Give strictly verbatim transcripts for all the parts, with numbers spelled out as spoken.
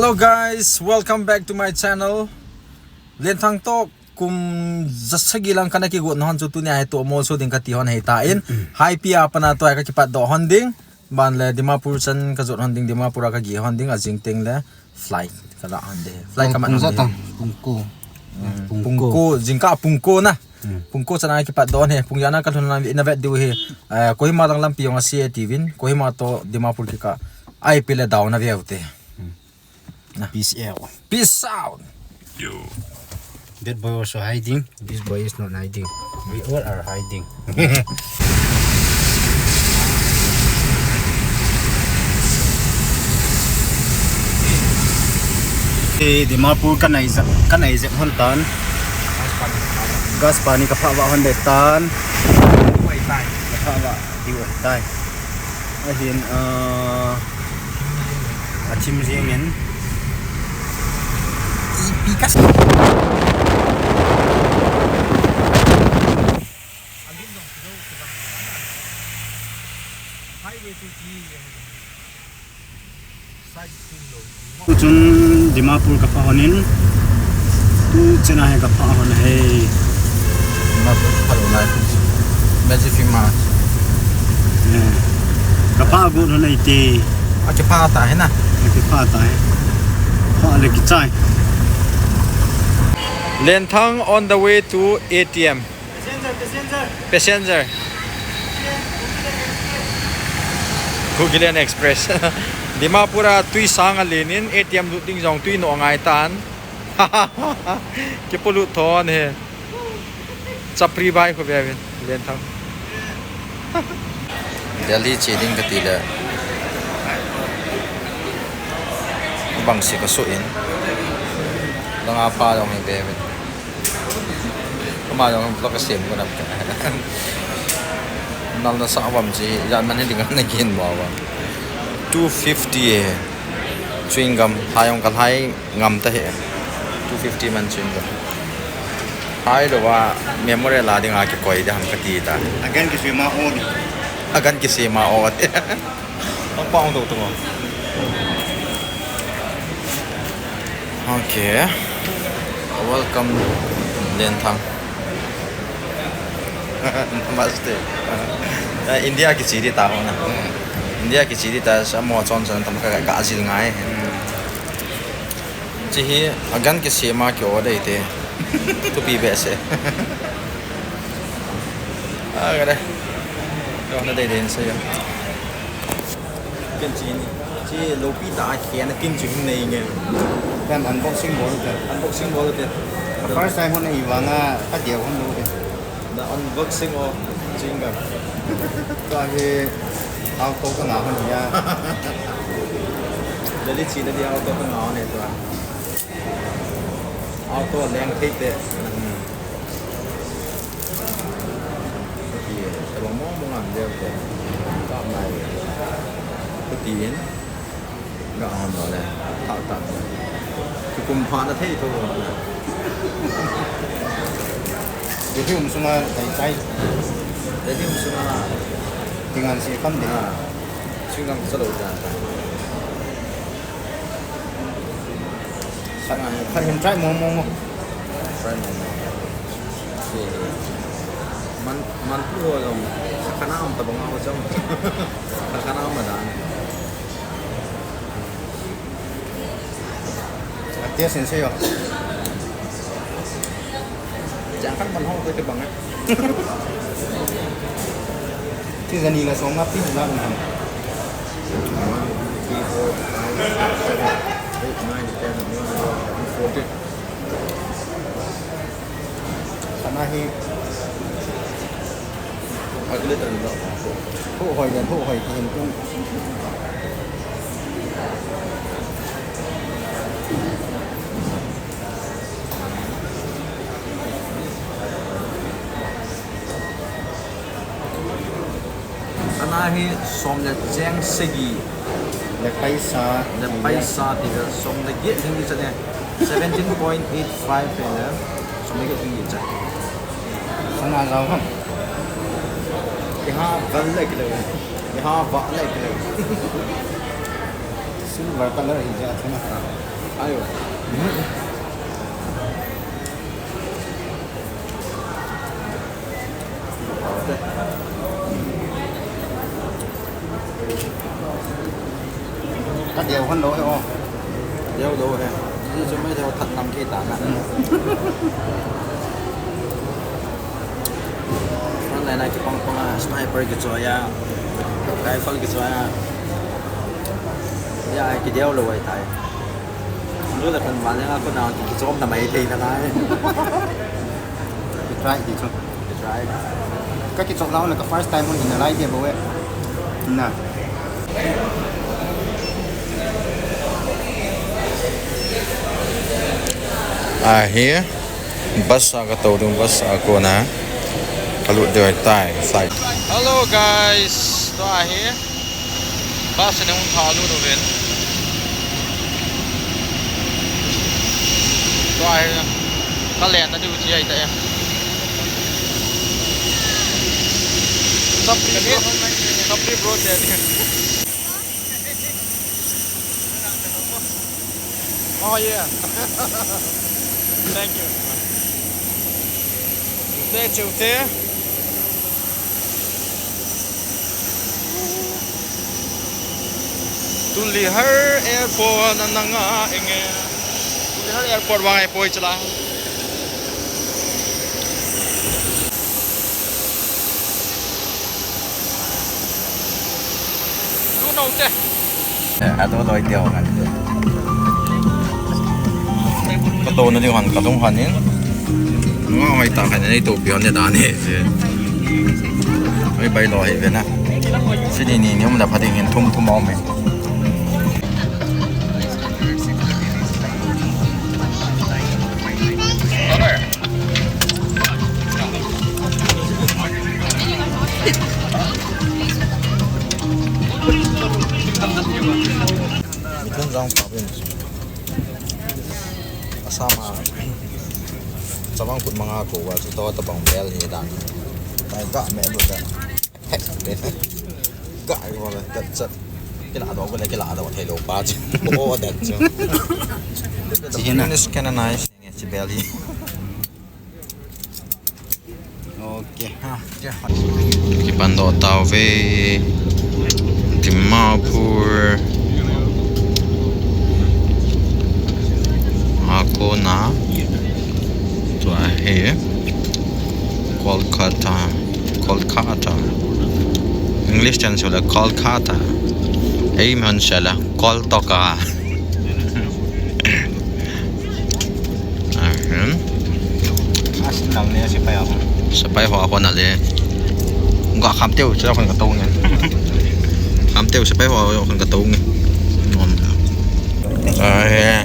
Hello guys, welcome back to my channel. Lenthang toh kum ja sagi lang kana kigot na hon chu tunia hi toh mol so ding kati hon ahitan. Haipi a pana toh hi kakipat doh hon ding. Ban le Dimapur chan kajot hon ding, Dimapur a kageh hon ding, ajing teng le flight kala hon ding. Flight kaman hon ding. Pung ko. Pung ko, jingkah pung ko na. Pung ko chan a kipat doh hon e, pung ja na kalhun na vet diu hi. Kohima lang lampi jong ase tiuvin, Kohima toh Dimapur kikah a ipi le down na veu te. Peace out. Peace out. That boy also hiding. This boy is not hiding. We all are hiding. Eh, Dimapur kanai jep, kanai jep hon tan. Gas pani kaphah vah hon le tan. Kaphah vah diu ahitai. Ahin, ah, athim jeng in. Ipi kas. Tuchun Dimapur kaphah hon in. Tuchan a hi kaphah hon ahi. Dimapur kaphah lou lai. Magic Fish Mart. Eh. Kaphah got hon ahi te. Akiphah ta hi na. Akiphah ta hi. Phah le kichai. Lenthang on the way to A T M. Passenger, passenger. Passenger. Kukiland Express. Dimapur a tui sang alen in A T M lut ding jong tui noh angai tan. Kipolut thon hi. Chapri bai khu be uvin. Lenthang. Delhi che ding kati le. Bang si kasu in. Langa pa jong hi be uvin. Ama jong vlog kasem ko nam ka. Nal na sa vam ji, jan man hi ding na kin mo wa. Two fifty e. Chewing gum, ha jong ka lhai ngam ta hi. Two fifty man chewing gum. Hai lo wa memorial a ding a kikoi de ham kati ta. Agan kisima o ni. Agan kisima o. Pang pang to to. Okay. Welcome, Lenthang. Namaste. Eh, India kiche ding ta ho na. India kiche ding ta sa mo chon chon tam ka ka jil ngai. Chi hi agan kisima ki order te. Thupi behseh. Ah, ka de. Ko na dei dei sa ya. Kin chi ni. Chi lopi ta a khe na kin chi hung nei nge. Kan unboxing bol te. Unboxing bol te. First time hon ei vang a ka dia hon lo te. The unboxing of chewing gum. Ka hi auto ka nga hon ya. Delhi chi na di auto ka nga hon e tua. Auto leng thei te. Ti, tabang mo mo ngam deu te. Ka nai. Ko ti in. Ga on lo le. Tha ta. Ki kum pha na thei tho lo na. Delhi um sunga tai tai. Delhi um sunga. Tingan si kam de. Ah. Singang sa lo ta. Khat, khat hin try mo, mo, mo. Try mo, mo. Okay. Man, man pu ho jong. Sa kana um ta bang ho jong. Sa kana um da. Tia sen se yo. Jang kan man ho ko te bang. Ti jani la song ma pi la um. One, two, three, four, five, six, seven, eight, nine, ten, eleven, twelve, thirteen, fourteen. Kana hi. Ugly tan lo. Ho hoi dan ho hoi ki hin tung. Ana hi som le cheng sagi. Le paisa. Le paisa ti le som le get ding ni chane. Seventeen point eight five le som le get ding ni chane. Sana jao ham. Iha val le kilo. Iha va le kilo. Silver color hi ja thana. Ayo. Ka deu hon lou he o. Deu lou he. Hichu mai deu that ngam kit ta na. Frontline a kipang pang a, sniper kichoi a, rifle kichoi a. Ya, kideu lou ahitai. Lu le pan van le nga ko na kichom ta mai thei na ngai. Try ti chu. Try. Ka kichom lau na ka first time hon in a lai dia bo e. Na. Ahi. Bus a ka tou ding, bus a kona ka lut ding ahitai, flight. Hello guys, tua hi bus a nung tha lut uvin. Tua hi ka len na diu chi ahitai. Supply bro, supply bro te. Oh yeah. Thank you. Te cheu te. Tulihar airport a nanga enge. Tulihar airport vang ai poi chala. Lu no te. Eh, ado doi teo ngan. Ka to na ding han, ka dong han in. Nga hoi ta khan nei to pion ne da ne. Oi bai lo hi ve na. Sini ni ni um da pha ding hin thum thum om e. Midang jang pa bin. Asama. Chavang kut manga ko wa chu to ta bang bel hi dan. Tai ga me bu da. Ga ko la da cha. Kila do ko le kila do thei lo pa chu. O da chu. Chi hi na. Finish kana nice. Nge chi bel hi. Okay. Kipan doh tauve. Dimapur. A kona. Tua hi. Kolkata. Kolkata. English chan sula Kolkata. Ei man sula Koltoka. Ahem. Asin lang le, sepai ho. Sepai ho, ho na le. Ga kham teu, chu khon ka to nge. Kham teu, sepai ho, khon ka to nge. Nom. Ahe.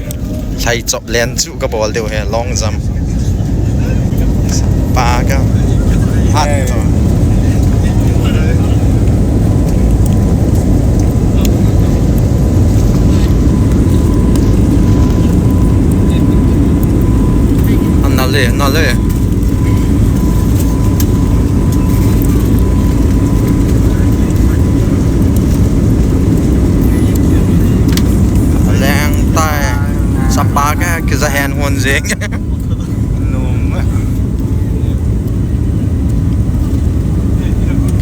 Sai chop len chu ka bol deu he, long jump. Pa ka. Hat to. Nale, nale. Leng tai. Sapa ka kiza hen hon jeng. Nung.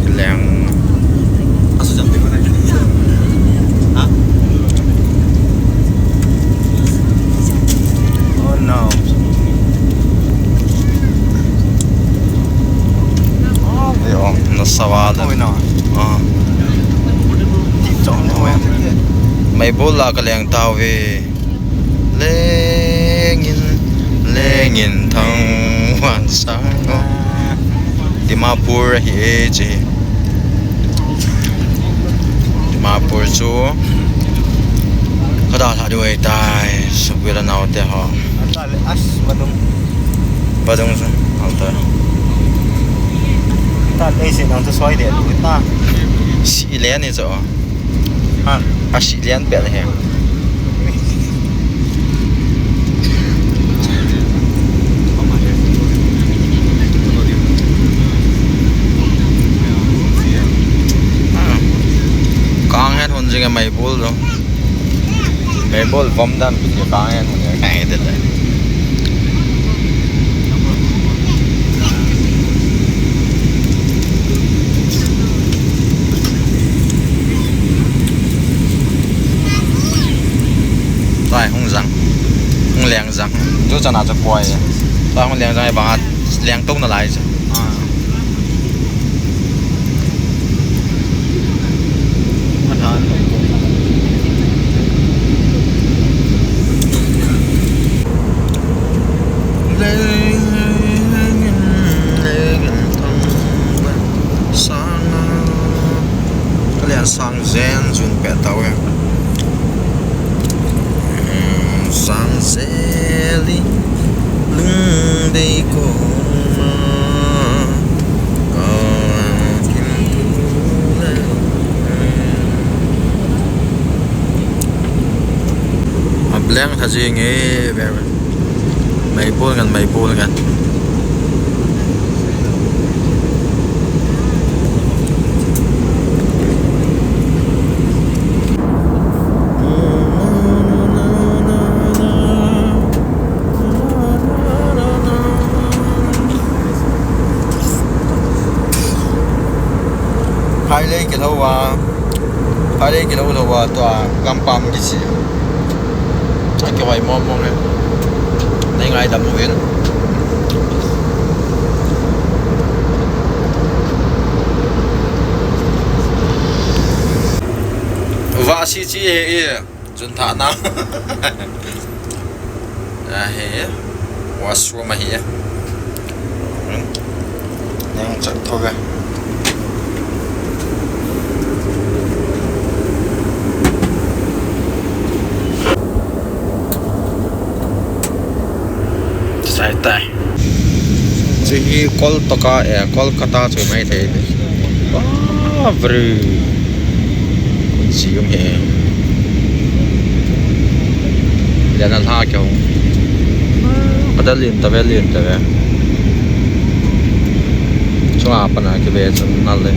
Kileng. Asu jam tiko na. Ha? Oh no. Yo, na sawa da. Oh no. Ah. Ti chong na wa. Mai bol la ka leng tauve. Lengin, lengin thangvahsang ho. Dimapur ahi e chi. Dimapur chu. Ka dalha diu ahitai. Sukvila naote ho. Ata le as vadung. Vadung chu. Alta. Ta le si nang chu soi de. Ta. Si le ni chu. Ha, a si lian pet he. Ah. Kang het hon jing a mai bul lo. Meibol vom dan pi ka ngen mun ya. Ai, de de. Tai hung jang. Hung leng jang. Chu chana cha koi. Tai hung leng jang ba leng to na lai cha. Ah. Sang jen jun pe tau e. Sang jeli lung dei ko ma. A blank tha jing e, very. Meibol ngan, meibol ngan. Phailei kilou a, phailei kilou lou a, tua gampam kichi. Akihoi mong mong e. Nei ngaidam uvin. Vasi chi he e. Chun thana. Ahi. Washroom ahi. Neng chat thoga. Sai tai. Chu hi Kolkata, eh, Kolkata chu mai thei. Ba, very. Kun si um he. Lian a lha kya hung. Kada lin ta ve, lin ta ve. Chunga pana kive chun nal le.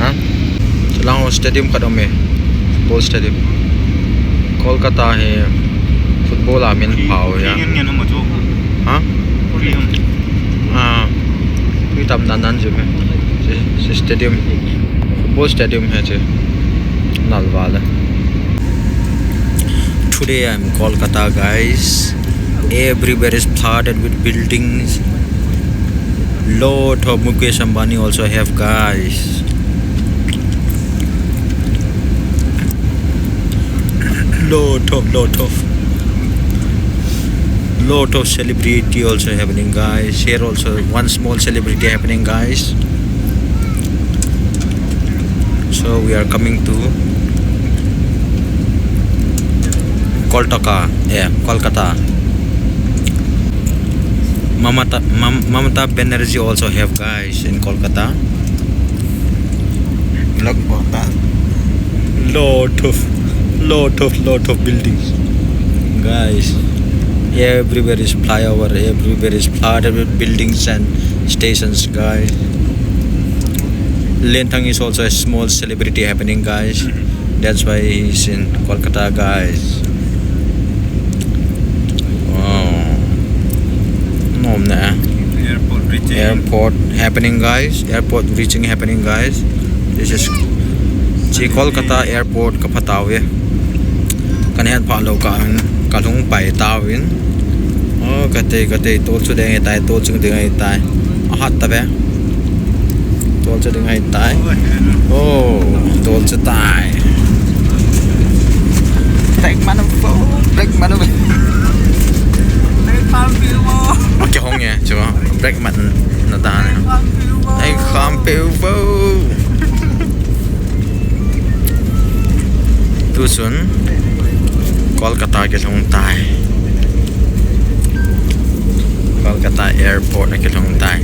Ha? Chulang stadium khat um e. Football stadium. Kolkata hi football a min phau ya. Ha? Ah. Tui tam nan nan jim e. Si, si stadium. Football stadium he che. Nalwala. Today I'm Kolkata, guys. Everywhere is flooded with buildings. Lot of Mukesh Ambani also have, guys. Lot of, lot of, lot of celebrity also happening, guys. Here also one small celebrity happening, guys. So we are coming to Koltaka, yeah, Kolkata. Mamata, Mam-, Mamata Banerjee also have, guys, in Kolkata. Look for that. Lot of, lot of, lot of buildings, guys. Everywhere is flyover. Everywhere is flooded with buildings and stations, guys. Lenthang is also a small celebrity happening, guys. That's why he's in Kolkata, guys. Wow. Nom na. Airport reaching. Airport happening, guys. Airport reaching happening, guys. This is chi Kolkata Airport ka pha tau e. Kan het pha lou ka, ka lhung pai tau in. Oh, ka tei, ka tei, tol chu ding ahi tai, tol chu ding ahi tai. A hat ta ve. Tol chu ding ahi tai. Oh, tol chu tai. Black man of, black man of. Kihong e, chu brake mat na dan e. Ei, kham peu vo. Tuchun Kolkata kilhung tai. Kolkata airport a kilhung tai.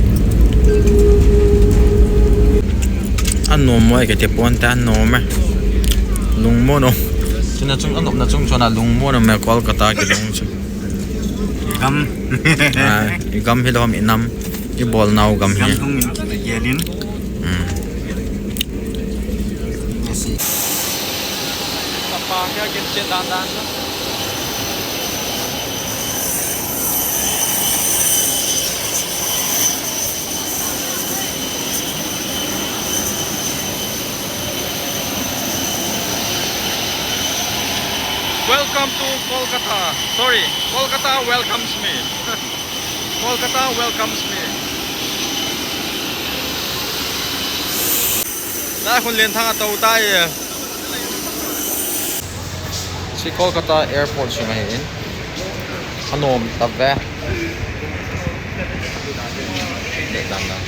Anom mo e kati pon ta, anom e. Lungmon um. Chuna chung, anopna chung chuna lungmon um e, Kolkata kilhung chu. Gam. Ah, i gam hilou ham, i nam, i bolnau gam hi. Gam thum in, gelin. Hmm. Yes. Welcome to Kolkata. Sorry, Kolkata welcomes me. Kolkata welcomes me. Lai khun Lenthang atou tai. Chi Kolkata airport sung ahi in. Anom ta ve. Dan dan.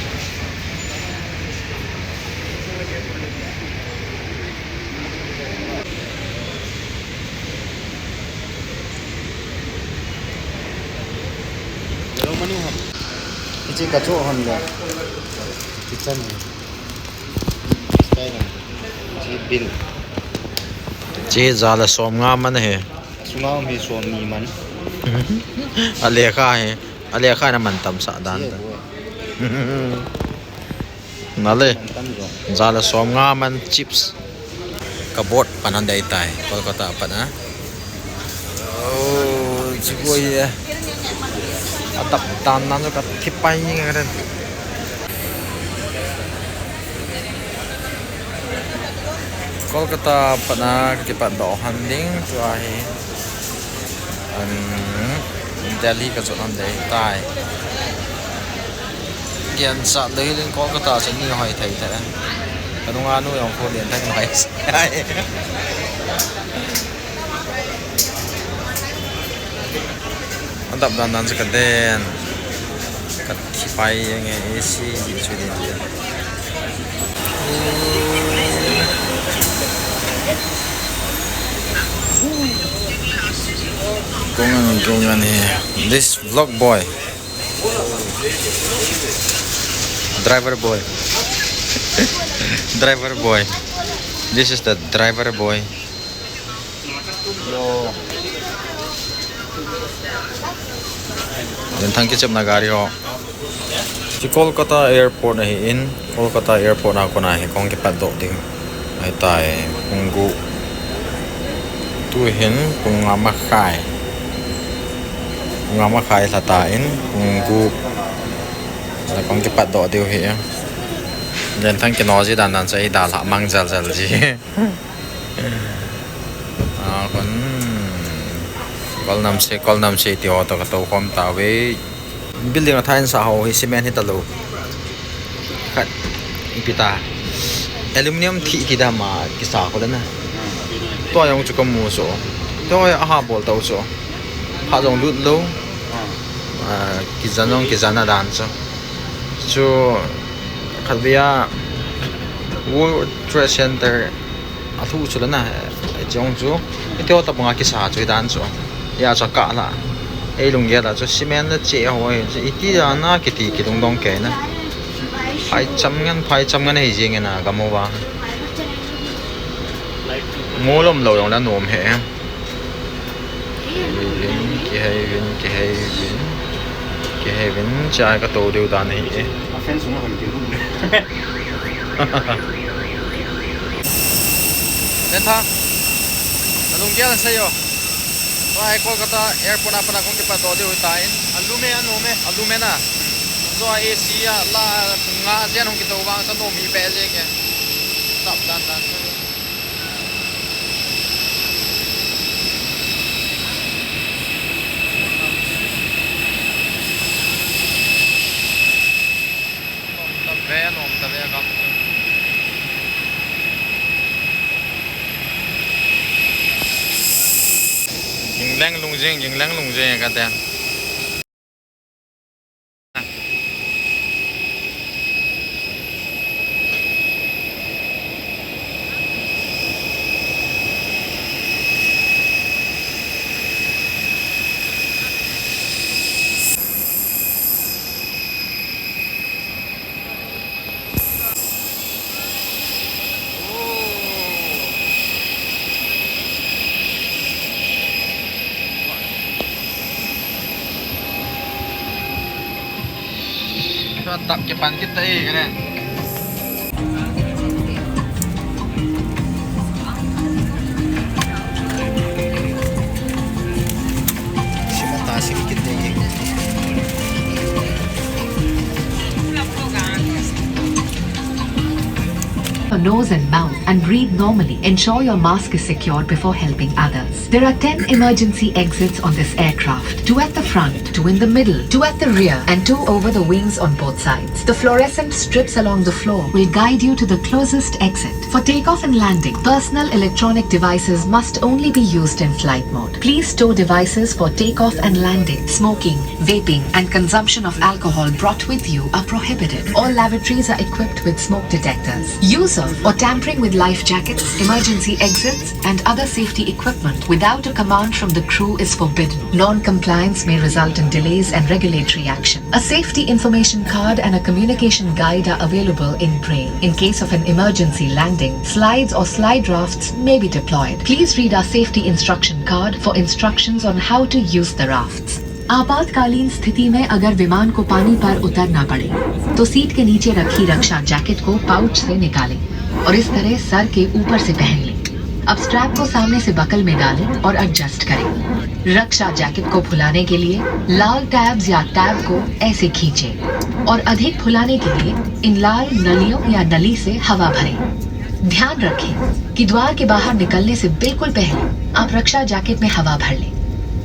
Hello, manu ham. Hiche ka cho hon le. Kitchen. Sky lam. Chi bill. Chi ja le som nga man he. Sunga um hi som ni man. A lekha he. A lekha na man tam sa dan ta. Chi he bo. Nale. Tan jo. Ja le som nga man chips. Ka boat pan han dei tai, Kolkata pan a. Oh, chi ko ye. Atap dan nan jo ka thi pai nge ren. Kolkata pan a ka kipat doh han ding chu ahi. An Delhi ka chot han dei tai. Kian sa le hilin Kolkata sa ni hoi thei thei. Ka nunga nu jong ko den thei hoi. An dap dan dan sa ka den. Ka thi pai nge A C di chu din. Kong an, kong an he. This vlog boy. Driver boy. Driver boy. This is the driver boy. Lenthang kichepna gari ho. Chi Kolkata airport ahi in, Kolkata airport a kona hi kong kipat doh ding. Ahi tai, pung gup. Tu hin pung nga makhai. Pung nga makhai lha ta in, pung gup. Sa kong kipat doh diu hi. Lenthang kino ji dan dan sa i dalha mang jal jal ji. A kon. Kol nam se, kol nam se ti ho to ka to khom ta ve. Building a thain sa ho hi cement hi ta lo. Khat ipi ta. Aluminium thi kidam a kisa ko le na. Tua jong chu ka mu so. Tua a ha bol tau so. Pha jong lut lo. A, kijan jong kijan a dan so. Chu khat vei a World Trade Center a thu chu le na, eh, chong chu. Iti ho ta banga kisa chu dan chu. Ya chu ka la. Ei lunggel a chu cement le che ho hi chu iti dan a kiti kilungdong kei na. Phaicham ngen, phaicham ngen hei jing ngen a gam ho va. Mu lom lo jong la nom he. Kihei vin, kihei vin, kihei vin. Kihei vin, chai ka to diu dan ahi e. A fan sung a hon kin hum le. Lenthang. Na lunggel an sei o. Tua hi Kolkata airport a pat a kong kipat doh diu hi ta in. A lum e, a nom e. A lum e na. Tua A C a la nga jen hung kito vang sa nom hi pe jeng e. Tap dan dan. Nom ta ve, nom ta ve gam. Gingleng lungjing, gingleng lungjing ka te. Tap ke pan kita eh, kena. Simata sikit deh. Your nose and mouth and breathe normally. Ensure your mask is secured before helping others. There are ten emergency exits on this aircraft, two at the front, two in the middle, two at the rear, and two over the wings on both sides. The fluorescent strips along the floor will guide you to the closest exit. For takeoff and landing, personal electronic devices must only be used in flight mode. Please store devices for takeoff and landing. Smoking, vaping, and consumption of alcohol brought with you are prohibited. All lavatories are equipped with smoke detectors. Use of or tampering with life jackets, emergency exits, and other safety equipment without a command from the crew is forbidden. Non-compliance may result in delays and regulatory action. A safety information card and a communication guide are available in Braille. In case of an emergency landing, slides or slide rafts may be deployed. Please read our safety instruction card for instructions on how to use the rafts. आपातकालीन स्थिति में अगर विमान को पानी पर उतरना पड़े, तो सीट के नीचे रखी रक्षा जैकेट को पाउच से निकालें और इस तरह सर के ऊपर से पहन लें। अब स्ट्रैप को सामने से बकल में डालें और एडजस्ट करें। रक्षा जैकेट को फुलाने के लिए लाल टैब्स या टैब को ऐसे खींचें और अधिक फुलाने के लिए इन लाल नलियों या नली से हवा भरें। ध्यान रखें कि द्वार के बाहर निकलने से बिल्कुल पहले आप रक्षा जैकेट में हवा भर लें।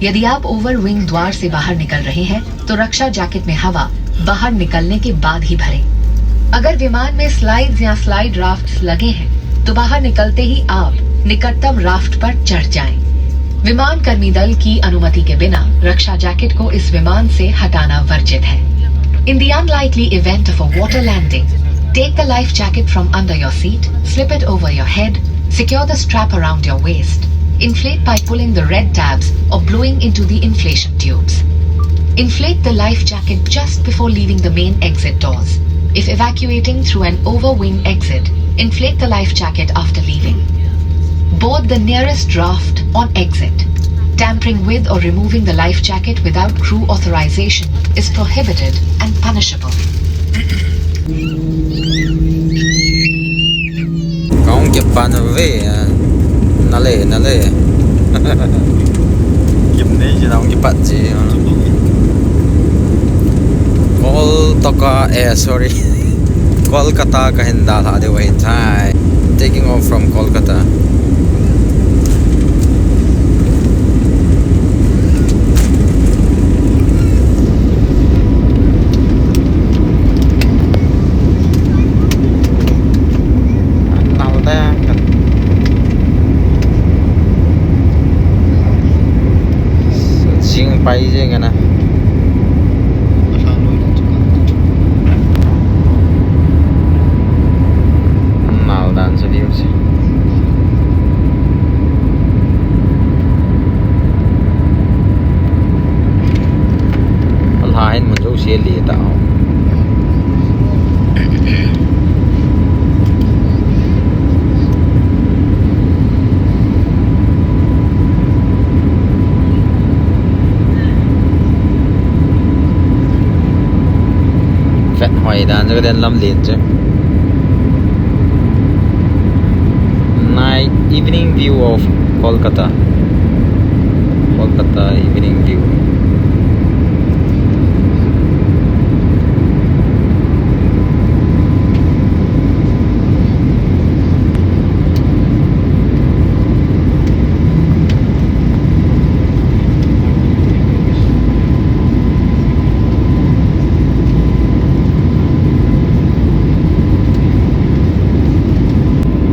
यदि आप ओवर विंग द्वार से बाहर निकल रहे हैं, तो रक्षा जैकेट में हवा बाहर निकलने के बाद ही भरें। अगर विमान में स्लाइड्स या स्लाइड राफ्ट्स लगे हैं, तो बाहर निकलते ही आप निकटतम राफ्ट पर चढ़ जाएं। विमान कर्मी दल की अनुमति के बिना रक्षा जैकेट को इस विमान से हटाना वर्जित है। In the unlikely event of a water landing, take the life jacket from under your seat, slip it over your head, secure the strap around your waist, inflate by pulling the red tabs or blowing into the inflation tubes. Inflate the life jacket just before leaving the main exit doors. If evacuating through an overwing exit, inflate the life jacket after leaving. Board the nearest raft on exit. Tampering with or removing the life jacket without crew authorization is prohibited and punishable. Kaung kipan ve, nale, nale. Kim nei ji, kaung kipat ji. Kolkata, eh, sorry. Kolkata kahin dalha diu ahi tai. Taking off from Kolkata. Nal da kan. Jing pai jing ana. Nal dan sa diu si. Alha hin mun jo si le ta. Vet hoi dan chu ka den lam len chu. Night evening view of Kolkata. Kolkata evening view.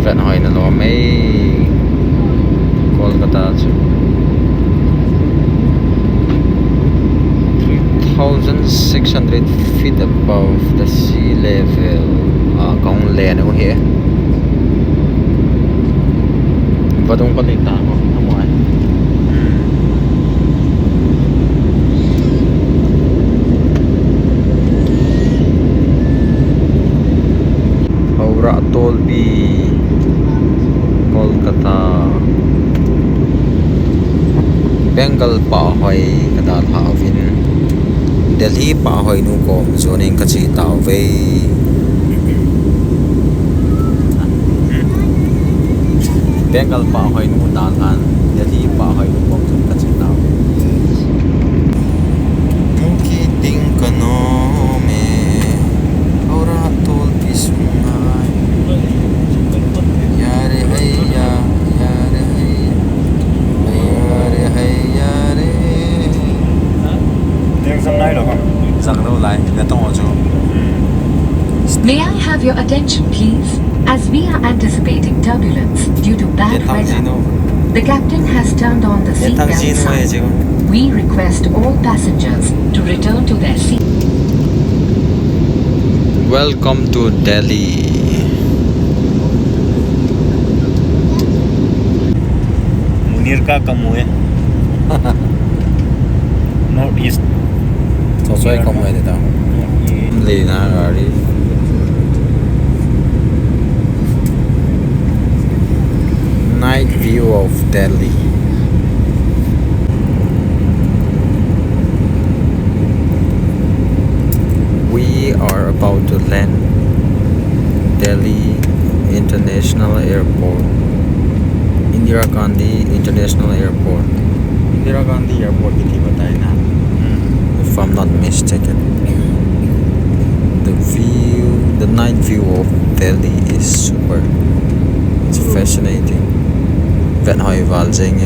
Vet hoi na lom e. Kolkata chu three thousand six hundred feet above the sea level. Ah, kahung le nau hi. Vadung kon ni ta ko, amo ai. Howrah Tolpi, Kolkata. Bengal pahhoi ka dalha uvin. Delhi pa hoinu kom joining kachi tauve. Bengal pa hoinu dan han Delhi pa hoinu kom joining kachi tauve. Muki ting kano me, ora tol pisungai. Yare hai ya, yare hai ya. Yare hai yare. Jang lou lai, na tong o chu. May I have your attention, please? As we are anticipating turbulence due to bad weather, the captain has turned on the seatbelt sign. We request all passengers to return to their seat. Welcome to Delhi. Munir ka kamu eh. North East. Sosoi kamu eh ta. North East. Lena gari. Night view of Delhi. We are about to land Delhi International Airport. Indira Gandhi International Airport. Indira Gandhi Airport kiti batai na. Hmm. If I'm not mistaken. The view, the night view of Delhi is super. It's fascinating. Vet hoi val jeng e.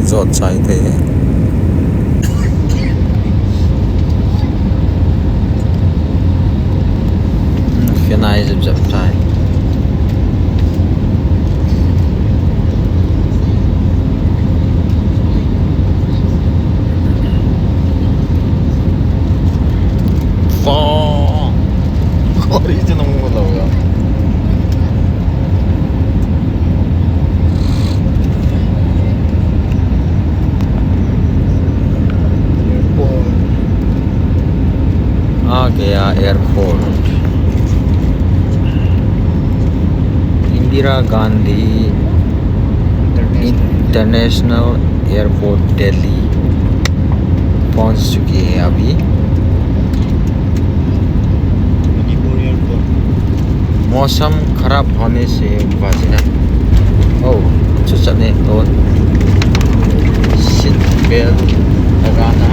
Jot chai the. Khenai jep jep tai. Fa. Kori chu nang mu lo ya. आ गया एयरपोर्ट, Indira Gandhi international airport, Delhi पहुंच चुकी है अभी। मौसम खराब होने से बचना। Oh, chuchane ton. Seat belt lagana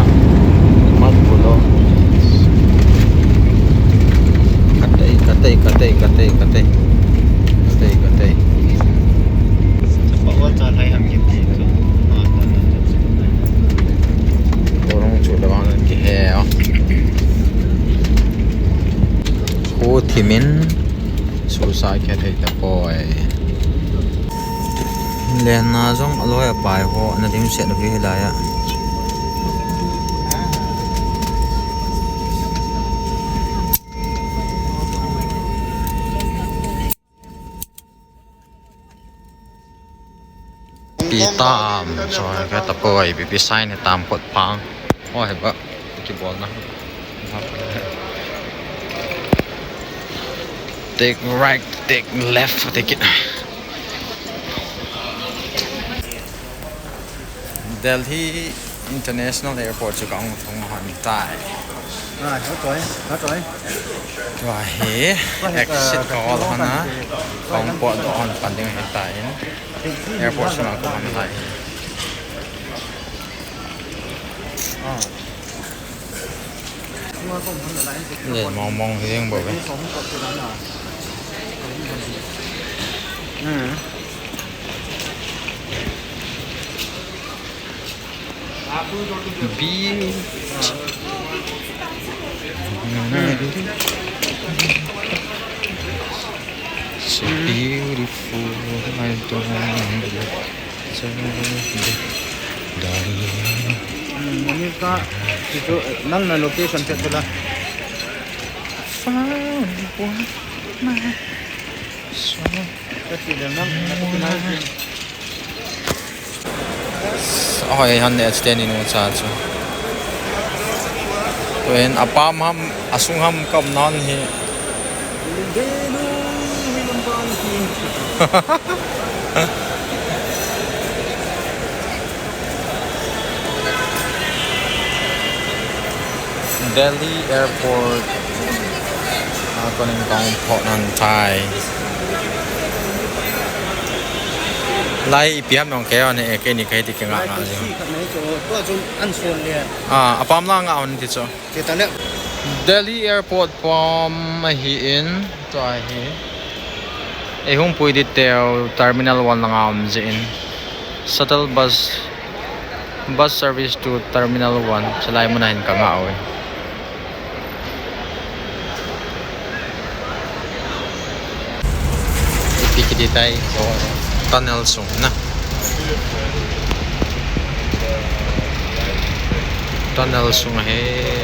mat bolo. Katei, katei, katei, katei, katei. Katei, katei. Chapa ol cha thai ham kiti chu. Orang chu lawang kihe o. Khu thimin susa khe thei tapoi. Lenna jong aloi apai ho ana dimset uve hilai a. Pi tam, so, ka tapoi, pi, pi sign tam kot phang. Oh, heba, kibolna. Take right, take left, take it. Delhi International Airport chu ka hung thung hon tai. Ah, ka toi, ka toi. Tua hi exit ka hol hon a, ka hung potdoh hon pan ding ahi tai. Airport sunga ka hon tai. Ah. Len mong mong hi ding bou ve. Hmm. Beautiful. So beautiful, I don't want to die. Hmm, ani ka, ito, nang na location set pala. Found one, my soul. Ka ti le nang, na ka ti na. Ahoi hon ne, stand in u cha chu. Tuin apam ham, asung ham ka um nan hi. Delu, wi lam ban ki. Delhi Airport a konin kong phot nan tai. Lai ipi ham jong kei on e, keini kahi ti kingah ngah jing. Ah, apam la ngah on ti chu. Delhi Airport pam ahi in, tua hi. Ei hung pui di teu Terminal one langa um jeh in. Shuttle bus, bus service to Terminal one. Chulai muna hin ka ngah uve. Ipi kiti tai, tunnel sung na. Tunnel sung ahi.